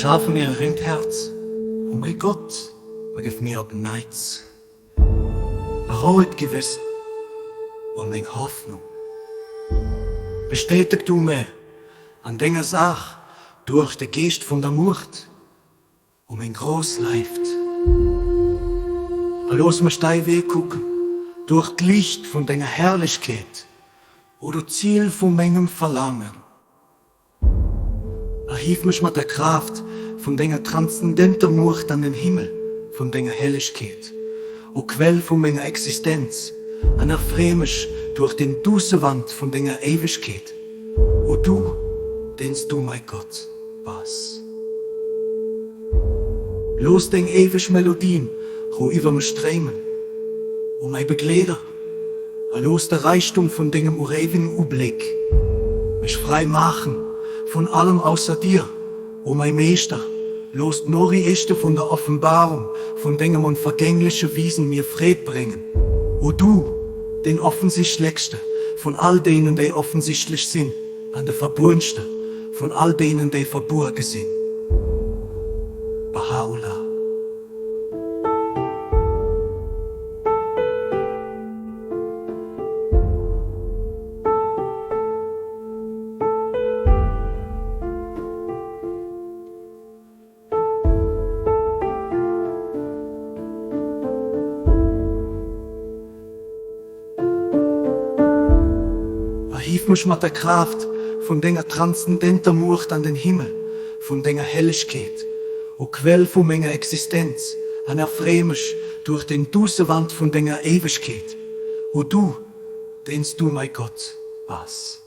Schafe mir e rengt Häerz, o mäi Gott, a gëff mir op Neits e rouegt Gewissen o meng Hoffnung. Bestäteg du mir an denger Saach duerch de Geescht vun der Muecht, o meng grouss Leift. A looss mech däi Wee kucken duerch d'Liicht vun denger Herrlechkeet, o du Zil vu mengem Verlaangen. Erhief mech mat der Kraaft vun denger transzendenter Muecht an den Himmel vun denger Hellegkeet, o Quell vu menger Existenz, an erfree mech duerch den duusse Wand vun denger Éiwegkeet, o du, deen s du mäi Gott bass. Looss deng éiweg Melodien rou iwwer mech stréimen, o mäi Begleeder. A looss de Räichtum vun dengem uréiwegen Ubléck mech fräi maachen vun allem ausser dir, o mäi Meeschter. Looss d'Noriichte vun der Offenbarung vun dengem onvergängleche Wiesen mir Freed bréngen, o du, deen offensichtlechste vun all deenen, déi offensichtlech sinn, an de verbuergste vun all deenen, déi verbuerge sinn. Baha'u'llah. Erhief mech mat der Kraaft vun denger transzendenter Muecht an den Himmel vun denger Hellegkeet, o Quell vu menger Existenz, an erfree mech duerch den duusse Wand vun denger Éiwegkeet, o du, deen s du mäi Gott bass.